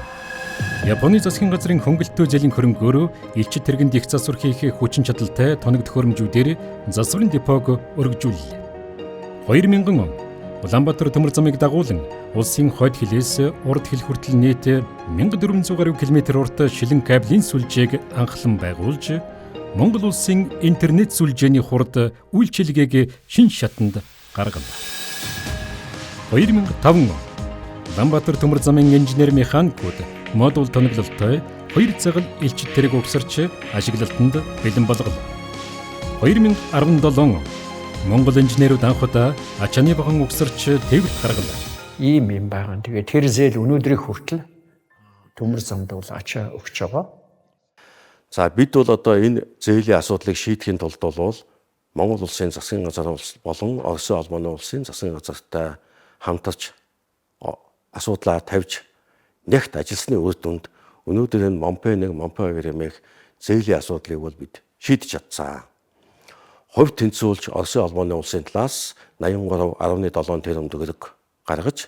Японы засгийн газрын хөнгөлөлтөө зээлийн хөрөнгөөр элчит тэргэнд их засвар хийх хүчин чадалтай тоног төхөөрөмжүүдээр засварын депог өргөжүүллээ. 2000 он Улаанбаатар төмөр замыг дагуулan улсын хойд хилээс урд хил хүртэл нийт 1400 гаруй км урт шилэн кабелийн сүлжээг анхлан байгуулж Монгол улсын интернет сүлжээний хурд үйлчилгээг шин шатанд гаргалаа. 2005 он Улаанбаатар төмөр замын инженер механикууд модуль тоноглолтой 2 цагал элчит тэрэг угсарч ажиглалтанд бэлэн болголоо. 2017 он Монгол инженерүүд анх удаа ачааны баган угсарч тээвэрт гаргалаа. Ийм юм байгаа. Тэгээд тэр зээл өнөөдрийг хүртэл төмөр замд бол ачаа өгч байгаа. За бид бол одоо энэ зээлийн асуудлыг шийдэхин тулд бол Монгол улсын засгийн газар болон Оросын холбооны улсын засгийн газартай хамтарч асуудлаа тавьж нягт ажилласны үр дүнд өнөөдөр энэ Момпе 1, Момпе 2 хэмээх зээлийн асуудлыг бол бид шийдэж чадсан. Хувь тэнцвүүлж Оросын холбооны улсын талаас 83.7 тэрбум төгрөг гаргаж,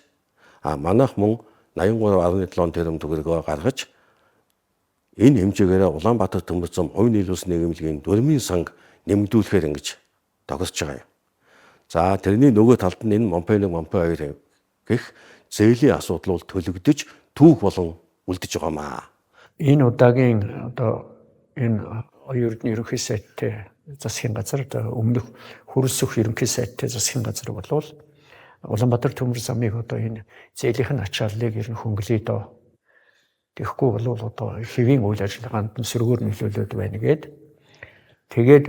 манайх мөн 83.7 тэрбум төгрөгөө гаргаж энэ хэмжээгээр Улаанбаатар төмөр зам хувь нийлүүлсэн нийгэмлэгийн дөрмийн санг нэмэгдүүлэхээр ингэж тохирч байгаа юм. За тэрний нөгөө талд нь энэ Момпе 1, Момпе 2 гэх зээлийн асуудал бол төлөгдөж түүх болон үлдэж байгаамаа. Энэ удаагийн одоо энэ оюун эрдэнэ ерөнхий сайттай засгийн газар өмнөх хөрөлсөх ерөнхий сайттай засгийн газар болвол Улаанбаатар төмөр замыг одоо энэ зээлийнх нь ачааллыг ер нь хөнгөлөе доо. Тэгэхгүй бол одоо хэвийн үйл ажиллагаанд нь сөргөөр нөлөөлөд байна гээд. Тэгээд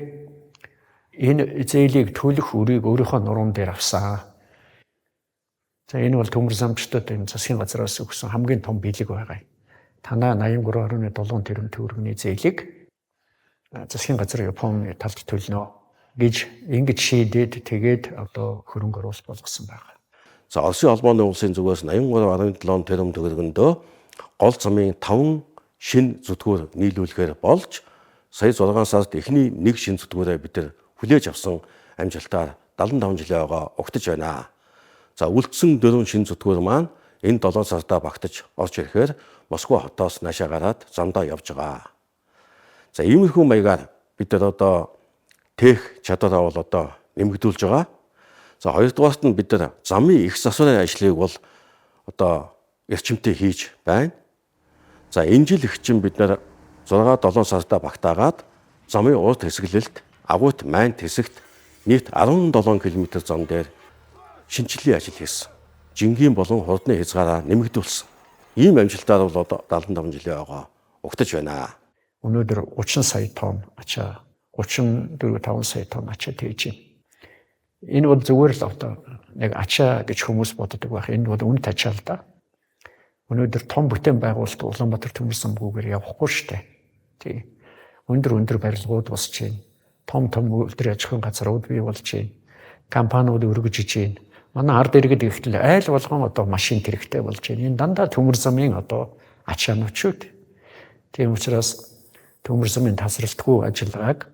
энэ зээлийг төлөх үрийг өөрийнхөө нуруунд дээр авсан. За энэ бол төмөр замчдад энэ засгийн газраас өгсөн хамгийн том бэлэг байгаа юм. Танаа 83.7 тэрбум төгрөгийн зээлийг засгийн газар Японы талд төлнө гэж ингэж шийдээд тэгээд одоо хөрөнгө оруулалт болгосон байгаа. За Оросын холбооны улсын зүгээс 83.7 тэрбум төгрөгөндөө гол замын 5 шинэ зүтгүүр нийлүүлэхээр болж сая 6 сард эхний нэг шинэ зүтгүүрээ бид нар хүлээж авсан амжилтаар 75 жилийн ойгоо угтаж байна. За үлдсэн 4 шинэ зүтгүүр маань энэ 7 сардаа багтаж орж ирэхээр Москва хотоос наашаа гараад замдаа явж байгаа. За иймэрхүү маягаар бид нар одоо тех чадвараа бол одоо нэмэгдүүлж байгаа. За хоёрдугаарт нь бид нар замын их засварын ажлыг бол одоо эрчимтэй хийж байна. За энэ жил их чинь бид нар 6 7 сардаа багтаагаад замын урд хэсэглэлт агуут майнт хэсэгт нийт 17 км зам дээр шинжилгээ ажил хийсэн. Жингийн болон хурдны хязгаараа нэмэгдүүлсэн. Ийм амжилтаар бол одоо 75 жилийн ойгоо угтаж байна. Өнөөдөр 30 сая тонн ачаа 34.5 сая тонн ачаа тээж байна. Энэ бол зүгээр л одоо нэг ачаа гэж хүмүүс боддог байх. Энэ бол үнэт ачаа л да. Өнөөдөр том бүтээн байгуулалт Улаанбаатар төмөр замгүйгээр явахгүй шүү дээ. Тий. Өндөр өндөр барилгууд босч байна. Том том үйлдвэр аж ахуйн газрууд бий болж байна. Компаниуд өргөжж байна. Манай ард иргэд ихтэл айл болгон одоо машин хэрэгтэй болж байна. Энэ дандаа төмөр замын одоо ачаанууд шүү дээ. Тийм учраас төмөр замын тасралтгүй ажиллагааг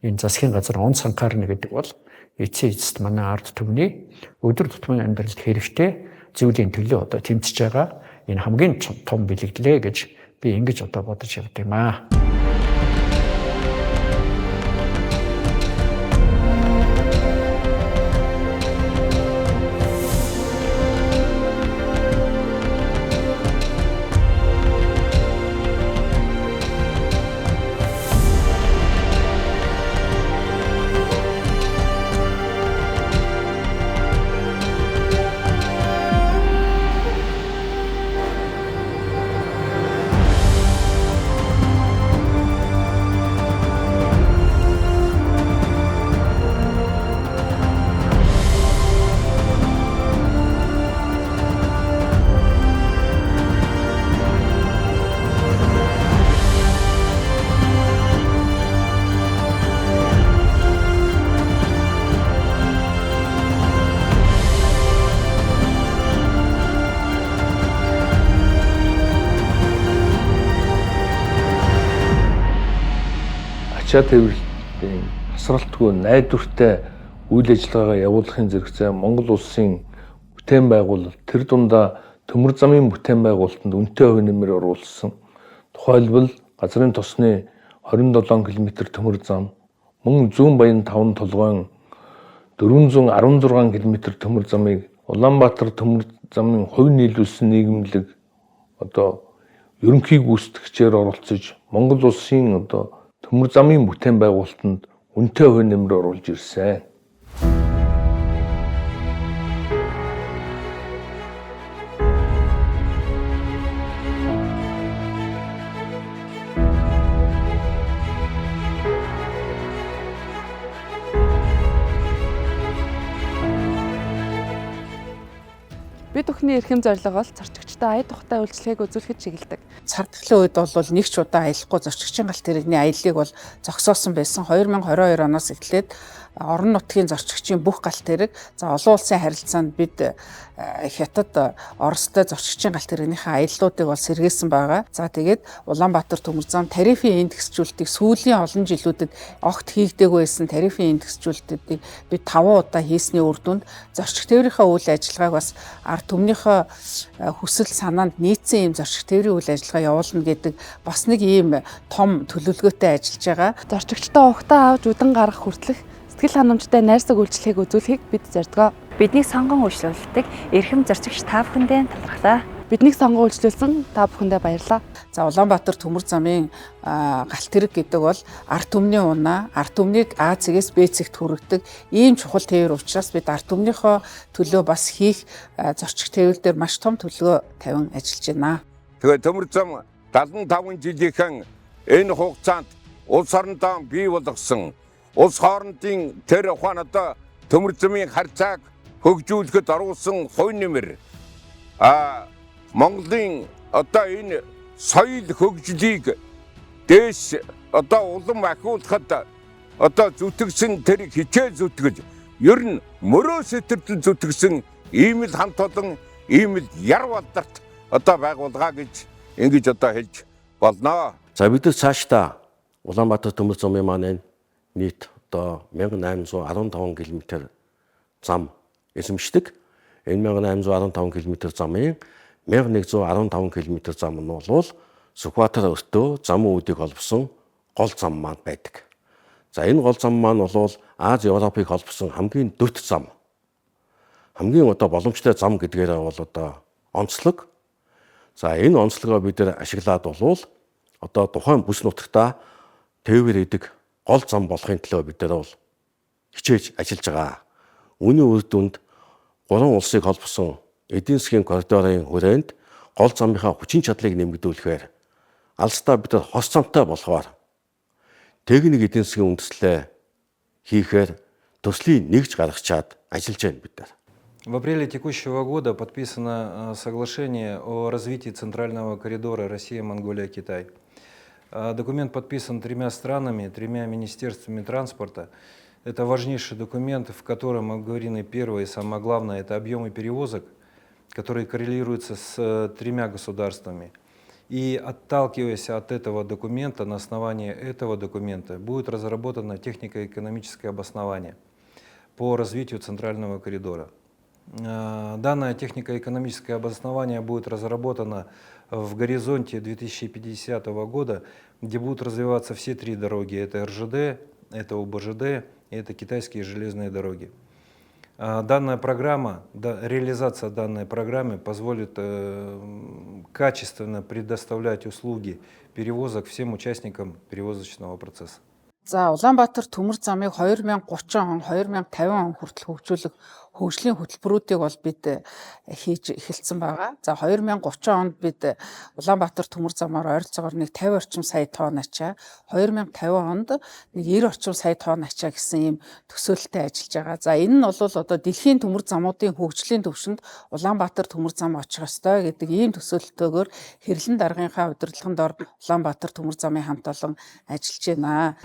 энэ засгийн газар он санхаарна гэдэг бол эцсийн эцэст манай ард түмний өдөр тутмын амьдралд хэрэгтэй зүйлийн төлөө одоо тэмцэж байгаа энэ хамгийн том бэлэгдлээ гэж би ингэж одоо бодож явд юм аа. Ачаа тээвэрлэлтийн тасралтгүй найдвартай үйл ажиллагаагаа явуулахын зэрэгцээ Монгол улсын бүтээн байгуулалт тэр дундаа төмөр замын бүтээн байгуулалтанд үнэтэй хувь нэмэр оруулсан. Тухайлбал газрын тосны 27 км төмөр зам, мөн зүүн баян 5 толгойн 416 км төмөр замыг Улаанбаатар төмөр замын хувь нийлүүлсэн нийгэмлэг одоо ерөнхий гүйцэтгэгчээр оролцож Монгол улсын одоо төмөр замын бүтээн байгуулалтанд үнэтэй хувь нэмэр оруулж ирсэн. Бид бүхний эрхэм зорилго бол зорчигчтой ая тухтай үйлчлэгийг үзүүлэхэд чиглэдэг. Цар тахлын үед бол нэг ч удаа аялахгүй зорчигчийн галт тэрэгний аяллыг бол зогсоосон байсан. 2022 оноос эхлээд орон нутгийн зорчигчийн бүх галт тэрэг, за олон улсын харилцаанд бид Хятад, Оростой зорчигчийн галт тэрэгнийхээ аяллуудыг бол сэргээсэн байгаа. За тэгээд Улаанбаатар төмөр зам тарифын индексжүүлэлтийг сүүлийн олон жилүүдэд огт хийгдээгүй байсан тарифын индексжүүлэлтүүдийг бид 5 удаа хийсний үр дүнд зорчиг тээврийнхээ үйл ажиллагааг бас ард түмнийхээ хүсэл санаанд нийцсэн ийм зорчиг тээврийн үйл ажиллагаа явуулна гэдэг бас нэг ийм том төлөвлөгөөтэй ажиллаж байгаа. Зорчигчтой угтаа авч үдэн гаргах хүртэлх сэтгэл ханамжтай найрсаг үйлчлэгийг үзүүлэхийг бид зордгоо. Биднийг сонгон үйлчлүүлдэг эрхэм зорчигч та бүхэндээ талархлаа. Биднийг сонгон үйлчлүүлсэн та бүхэндээ баярлалаа. За Улаанбаатар төмөр замын галт тэрэг гэдэг бол ард түмний унаа, ард түмнийг А цэгээс Б цэгт хүргэдэг ийм чухал тээвэр учраас бид ард түмнийхөө төлөө бас хийх зорчиг тээвэр дээр маш том төлөвлөгөө тавин ажиллаж байна. Тэгээ төмөр зам 75 жилийнхэн энэ хугацаанд улс орондоо бий болгосон улс хоорондын тэр ухаан одоо төмөр замын харьцааг хөгжүүлэхэд оруулсан хувь нэмэр Монголын одоо энэ соёл хөгжлийг дээш одоо улам ахиулахад одоо зүтгэсэн тэр хичээл зүтгэл ер нь мөрөө сэтэртэл зүтгэсэн ийм л хамт олон ийм л яр балдарт одоо байгуулгаа гэж ингэж одоо хэлж болно. За бид нар цаашдаа Улаанбаатар төмөр замын маань нийт одоо 1815 км зам эзэмшдэг. Энэ 1815 км замын 1115 км зам нь бол Сүхбаатар өртөө замын үүдийг холбосон гол зам маань байдаг. За энэ гол зам маань бол Ази Европыг холбосон хамгийн дөт зам. Хамгийн одоо боломжтой зам гэдгээрээ бол одоо онцлог. За энэ онцлогоо бид нар ашиглаад болвол одоо тухайн бүс нутагтаа тээвэр идэг гол зам болохын төлөө бид нар бол хичээж ажиллаж байгаа. Үүний үр дүнд гурван улсыг холбосон эдийн засгийн коридорын хүрээнд гол замынхаа хүчин чадлыг нэмэгдүүлэхээр алстаа бид нар хос замтай болохоор техник эдийн засгийн үндэслэлээ хийхээр төслийн нэгж гаргачаад ажиллаж байна бид нар. В апреле текущего года подписано соглашение о развитии центрального коридора Россия, Монголия, Китай. Документ подписан тремя странами, тремя министерствами транспорта. Это важнейший документ, в котором оговорены первое и самое главное – это объемы перевозок, которые коррелируются с тремя государствами. И отталкиваясь от этого документа, на основании этого документа будет разработано технико-экономическое обоснование по развитию центрального коридора. Данное технико-экономическое обоснование будет разработано в горизонте 2050 года, где будут развиваться все три дороги. Это РЖД, это УБЖД и это китайские железные дороги. Данная программа, реализация данной программы позволит качественно предоставлять услуги перевозок всем участникам перевозочного процесса. За Улаанбаатар төмөр замыг 2030 он, 2050 он хүртэл хөгжүүлэх хөгжлийн хөтөлбөрүүдийг бол бид хийж эхэлсэн байгаа. За 2030 онд бид Улаанбаатар төмөр замаар ойролцоогоор нэг 50 орчим сая тонн ачаа, 2050 онд нэг 90 орчим сая тонн ачаа гэсэн ийм төсөөлөлтэй ажиллаж байгаа. За энэ нь бол одоо дэлхийн төмөр замуудын хөгжлийн түвшинд Улаанбаатар төмөр зам очих ёстой гэдэг ийм төсөөлөлтөөр хэрлэн даргынхаа удирдлагын дор Улаанбаатар төмөр замын хамт олон ажиллаж байна.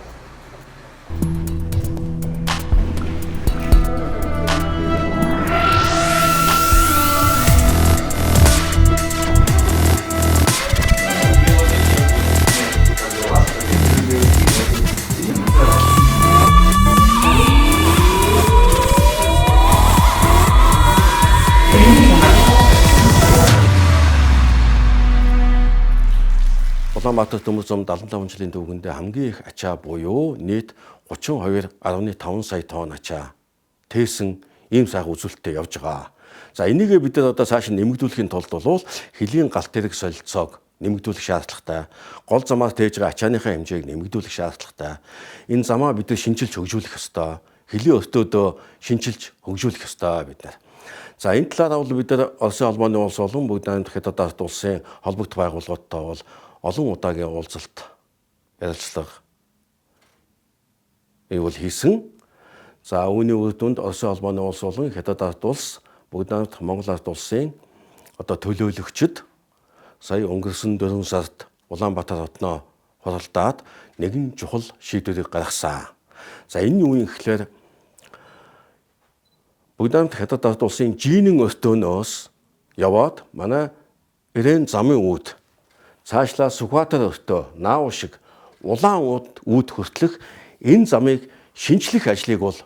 Улаанбаатар төмөр зам 75 жилийн түүхэндээ хамгийн их ачаа буюу нийт 32.5 сая тонн ачаа тээсэн ийм сайхан үзүүлэлттэй явж байгаа. За энийгээ бид нар одоо цааш нь нэмэгдүүлэхийн тулд бол хөлийн галт тэрэг солилцоог нэмэгдүүлэх шаардлагатай. Гол замаар тээж байгаа ачааныхаа хэмжээг нэмэгдүүлэх шаардлагатай. Энэ замаа бид нар шинчилж хөгжүүлэх ёстой. Хөлийн өртөөдөө шинчилж хөгжүүлэх ёстой бид нар. За энэ талаараа бол бид нар Оросын холбооны улс болон бүгд найрамдах Хятад ард улсын холбогдох байгууллагуудтай бол олон удаагийн уулзалт ярилцлага бол хийсэн. За үүний үр дүнд Оросын холбооны улс болон Хятад ард улс бүгд найрамдах Монгол ард улсын одоо төлөөлөгчд сая өнгөрсөн 4 сард Улаанбаатар хотноо хуралдаад нэгэн чухал шийдвэрийг гаргасан. За энэ юу юм гэхлээр бүгд найрамдах Хятад ард улсын жинэн өртөөнөөс яваад манай Ирэн замын үүд цаашлаа Сүхбаатар өртөө Наав шиг улаан үүд хүртэлх энэ замыг шинчлэх ажлыг бол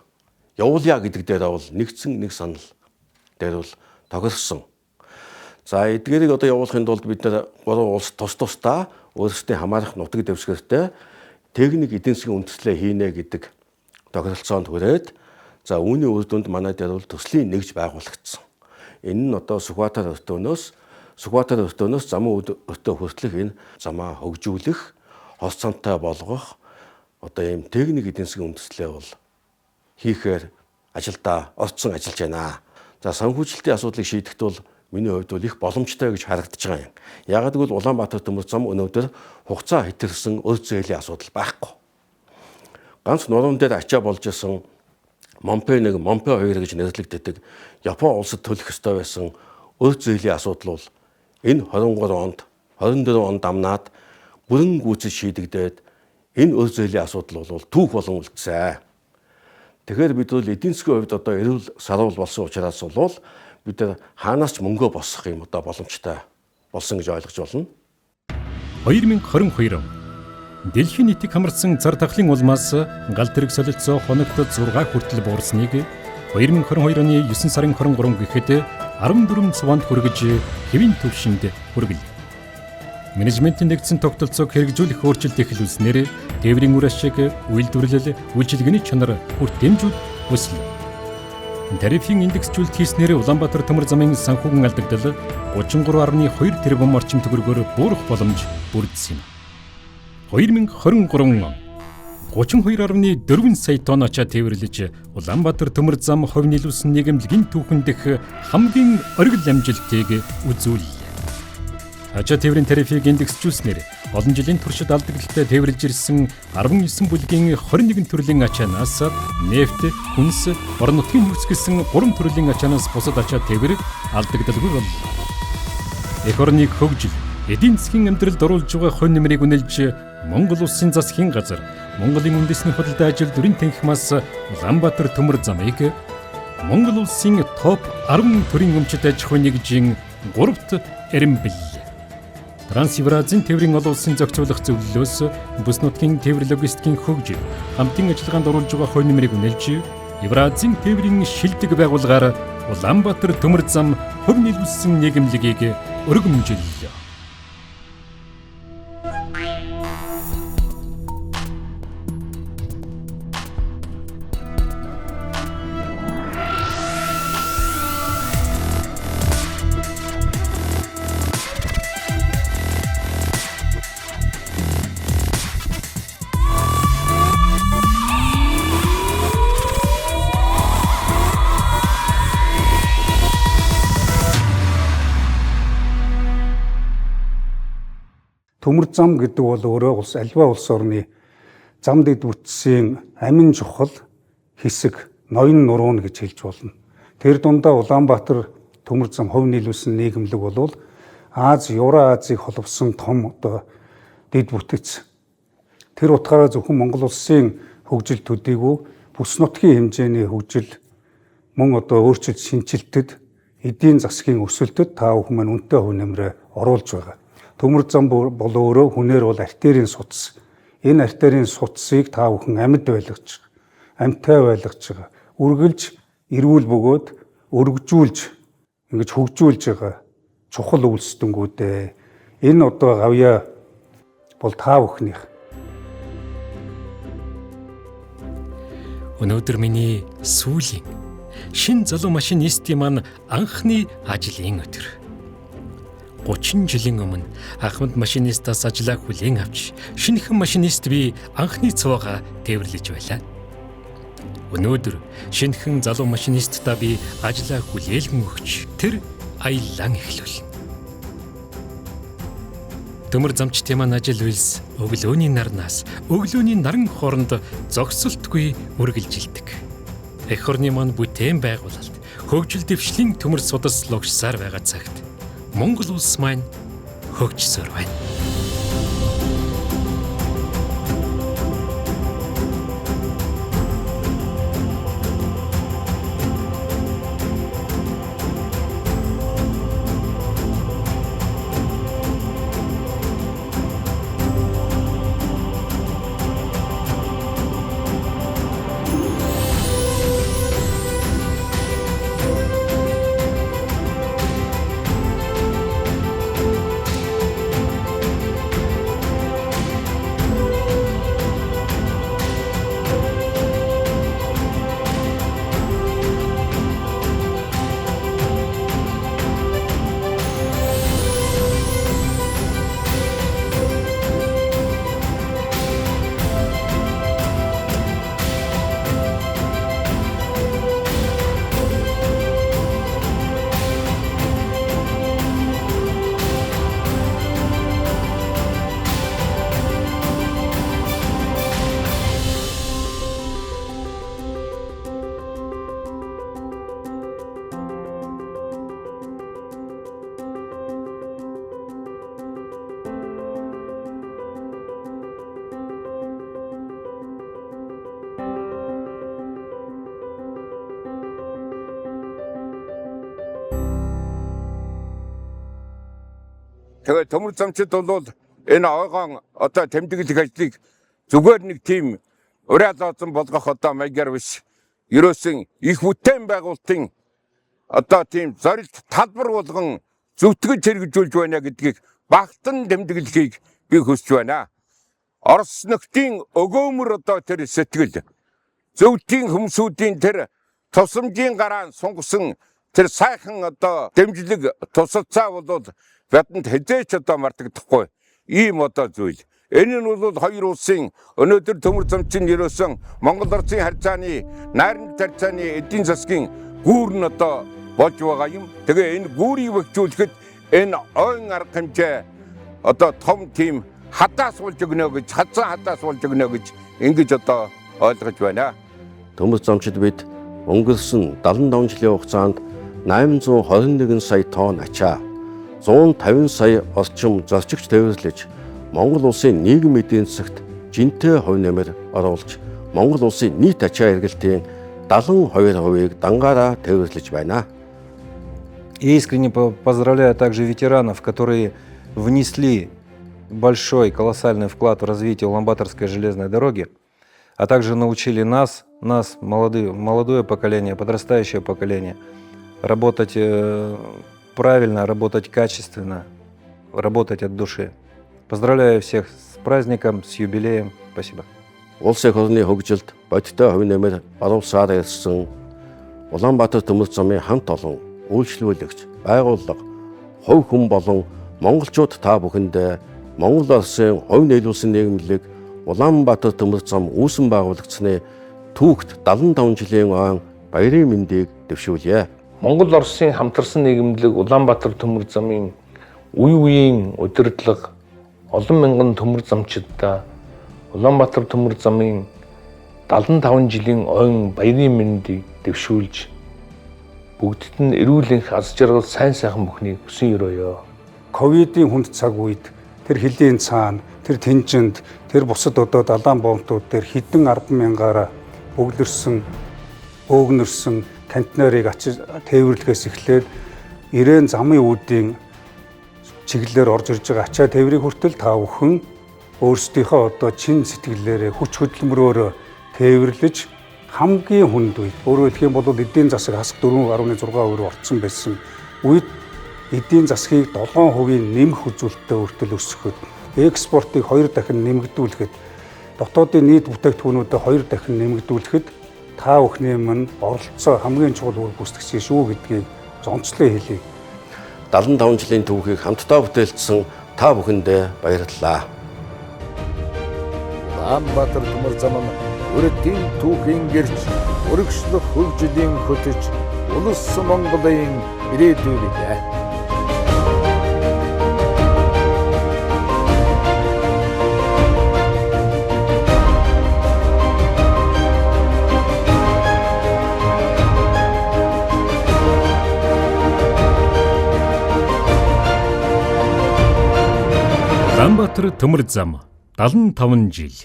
явуулъя гэдэг дээр бол нэгдсэн нэг санал дээр бол тохирсон. За эдгээрийг одоо явуулахын тулд бид нар гурван улс тус тусдаа өөрсдийн хамаарах нутаг дэвсгэртэй техник эдийн засгийн үндэслэлээ хийнэ гэдэг тохиролцоонд хүрээд за үүний үр дүнд манай дээр бол төслийн нэгж байгуулагдсан. Энэ нь одоо Сүхбаатар өртөөнөөс замын өртөө хүртэлх энэ замаа хөгжүүлэх, хос цантай болгох одоо ийм техник эдийн засгийн үндэслэлээ бол хийхээр ажилдаа орцсон ажиллаж байна. За санхүүжилтийн асуудлыг шийдэхэд бол миний хувьд бол их боломжтой гэж харагдаж байгаа юм. Яагаад гэвэл Улаанбаатар төмөр зам өнөөдөр хугацаа хэтэрсэн өр зээлийн асуудал байхгүй. Ганц нуруунд дээр ачаа болж исэн Момпе 1, Момпе 2 гэж нэрлэгддэг Япон улсад төлөх ёстой байсан өр зээлийн асуудал бол энэ 23 онд 24 онд дамнаад бүрэн гүйцэд шийдэгдээд энэ өр зээлийн асуудал бол түүх болон үлдсэн. Тэгэхээр бид бол эдийн засгийн хувьд одоо эрүүл саруул болсон учраас бол бид нар хаанаас ч мөнгөө босгох юм одоо боломжтой болсон гэж ойлгож байна. 2022 он дэлхийн нийтийг хамарсан цар тахлын улмаас гал тэрэг солилцоо хоногт 6 хүртэл буурсныг 2022 оны 9 сарын 23 гэхэд 14 суванд хүргэж хэвийн түвшинд хүргэлээ. Менежментийн нэгдсэн тогтолцоог хэрэгжүүлэх өөрчлөлт эхлүүлснээр тээврийн үр ашиг, үйлдвэрлэл, үйлчилгээний чанар хүртээмжүүд өслөө. Тарифын индексжүүлэлт хийснээр Улаанбаатар төмөр замын санхүүгэн алдагдал 33.2 тэрбум орчим төгрөгөөр буурах боломж бүрдсэн юм. 2023 он 32.4 сая тонн ачаа тээвэрлэж Улаанбаатар төмөр зам хувь нийлүүлсэн нийгэмлэгийн түүхэн дэх хамгийн оргил амжилтыг үзүүллээ. Ачаа тээврийн тарифыг индексжүүлснээр олон жилийн туршид алдагдaltaй тээвэрлж ирсэн 19 бүлгийн 21 төрлийн ачаанаас нефть, хүнс, орон нутгийн нөөц гэсэн 3 төрлийн ачаанаас бусад ачаа тээвэр алдагдaltaгүй боллоо. Эх орныг хөгжил, эдийн засгийн амьдралд оруулж байгаа хувь нэмрийг үнэлж Монгол улсын засгийн газар Монголын үндэсний худалдаа ажил дүрийн танхимаас Улаанбаатар төмөр замыг Монгол улсын топ 10 төрийн өмчит аж ахуйн нэгжийн 3-т эрэмбэллээ. Транс-Евразийн тээврийн олон улсын зохицуулах зөвлөлөөс бүс нутгийн тээвэр логистикийн хөгжил, хамтын ажиллагаанд оруулж байгаа хувь нэмрийг үнэлж Евразийн тээврийн шилдэг байгууллагаар Улаанбаатар төмөр зам хувь нийлүүлсэн нийгэмлэгийг өргөмжлөлөө. Төмөр зам гэдэг бол өөрөө улс альва улс орны зам дэд бүтцийн амин чухал хэсэг ноён нуруун гэж хэлж болно. Тэр дундаа Улаанбаатар төмөр зам хувь нийлүүлсэн нийгэмлэг бол Аз, Евро-Азийг холбосон том одоо дэд бүтэц. Тэр утгаараа зөвхөн Монгол улсын хөгжил төдийгүй бүс нутгийн хэмжээний хөгжил мөн одоо өөрчлөлт шинэчлэлтэд эдийн засгийн өсөлтөд та бүхэн маань үнэтэй хувь нэмрээ оруулж байгаа. Төмөр зам бол өөрөө хүнээр бол артерийн судас. Энэ артерийн судасыг та бүхэн амьд байлгаж байгаа, амьтай байлгаж байгаа. Үргэлж эрүүл бөгөөд өргөжүүлж ингэж хөгжүүлж байгаа чухал үйлсдэнгүүдээ. Энэ одоо гавьяа бол та бүхнийх. Өнөөдөр миний сүүлийн шин залуу машинистийн маань анхны ажлын өдөр. 30 жилийн өмнө ахмад машинистаас ажлаа хүлээн авч шинэхэн машинист би анхны цуваагаа тээвэрлэж байлаа. Өнөөдөр шинэхэн залуу машинистдаа би ажлаа хүлээлгэн өгч тэр аяллаа эхлүүлнэ. Төмөр замчдын маань ажил үйлс өглөөний нарнаас өглөөний наран хооронд зогсолтгүй үргэлжилдэг. Эх орны маань бүтээн байгуулалт хөгжил дэвшлийн төмөр судас логшсаар байгаа цагт Монгол улс маань хөгжсөөр байна. Тэгээ төмөр замчид бол энэ ойгоон одоо тэмдэглэх ажлыг зүгээр нэг тийм уриалаазан болгох одоо маягаар биш. Ерөөсөн их бүтээн байгуулалтын одоо тийм зорилт талбар болгон зөвтгөж хэрэгжүүлж байна гэдгийг багтан тэмдэглэхийг би хүсэж байна. Орос нөхдийн өгөөмөр одоо тэр сэтгэл зөвлөлийн хүмүүсүүдийн тэр тусламжийн гараан сунгасан тэр сайхан одоо дэмжлэг тусалцаа бол бидэнд хэзээ ч одоо мартагдахгүй ийм одоо зүйл. Энэ нь бол хоёр улсын өнөөдөр төмөр замчин ерөөсөн Монгол Оросын харьцааны найрамд харьцааны эдийн засгийн гүүр нь одоо болж байгаа юм. Тэгээ энэ гүүрийг бэхжүүлэхэд энэ ойн арга хэмжээ одоо том тийм хадаас болж өгнө гэж, хазан хадаас болж өгнө гэж ингэж одоо ойлгож байна. Төмөр замчид бид өнгөрсөн 75 жилийн хугацаанд 821 сая тонн ачаа, 150 сая орчим зорчигч тээвэрлэж Монгол улсын нийгэм эдийн засагт жинтэй хувь нэмэр оруулж Монгол улсын нийт ачаа эргэлтийн 72%-ийг дангаараа тээвэрлэж байна. И искренне поздравляю также ветеранов, которые внесли большой, колоссальный вклад в развитие Улан-Баторской железной дороги, а также научили нас, молодое поколение, подрастающее поколение, работать правильно, работать качественно, работать от души. Поздравляю всех с праздником, с юбилеем. Спасибо. Улс эх орны хөгжилд бодиттой хувь нэмэр оруулсаар ирсэн Улаанбаатар төмөр замын хамт олон үйлчлүүлэгч, байгууллага, хувь хүн болон монголчууд та бүхэндээ Монгол Улсын хувь нийлүүлсэн нийгэмлэг Улаанбаатар төмөр зам үүсэн байгуулагдсаны түүхт 75 жилийн ойн баярын мэндийг дэвшүүлье. Монгол Оросын хамтарсан нийгэмлэг Улаанбаатар төмөр замын үе үеийн удирдлага олон мянган төмөр замчиддаа Улаанбаатар төмөр замын 75 жилийн ойн баярын мэндийг дэвшүүлж бүгдд нь эрүүл энх аз жаргал сайн сайхан бүхнийг хүсэн өрөөё. Ковидын хүнд цаг үед тэр хөлийн цаана, тэр тэнжинд, тэр бусад одоо далайн бомтууд дээр хэдэн 10,000-аараа бөглөрсөн, бөөгнөрсөн контейнерыг ачиж тээвэрлэхээс эхлээд ирээн замын үүдийн чиглэлээр орж ирж байгаа ачаа тээврийг хүртэл та бүхэн өөрсдийнхөө одоо чин сэтгэлээрээ хүч хөдөлмөрөөр тээвэрлэж хамгийн хүнд үед, өөрөөр хэлэх юм бол эдийн засаг хасах 4.6% орцсон байсан үед эдийн засгийг 7% нэмэх үзүүлэлттэй хүртэл өсгөхөд Экспортыг 2 дахин нэмэгдүүлэхэд, дотоодын нийт бүтээгдэхүүнүүдэд 2 дахин нэмэгдүүлэхэд та бүхний минь оролцоо хамгийн чухал үр гүйцэтгэж шүү гэдгийг зонцлон хэлье. 75 жилийн түүхийг хамтдаа бүтээлцсэн та бүхэндээ баярлалаа. Улаанбаатар төмөр зам нь урдын түүхийн гэрч, өргөжлөх хөгжлийн хөтөч, улс Монголын ирээдүй билээ. Улаанбаатар төмөр зам 75 жил.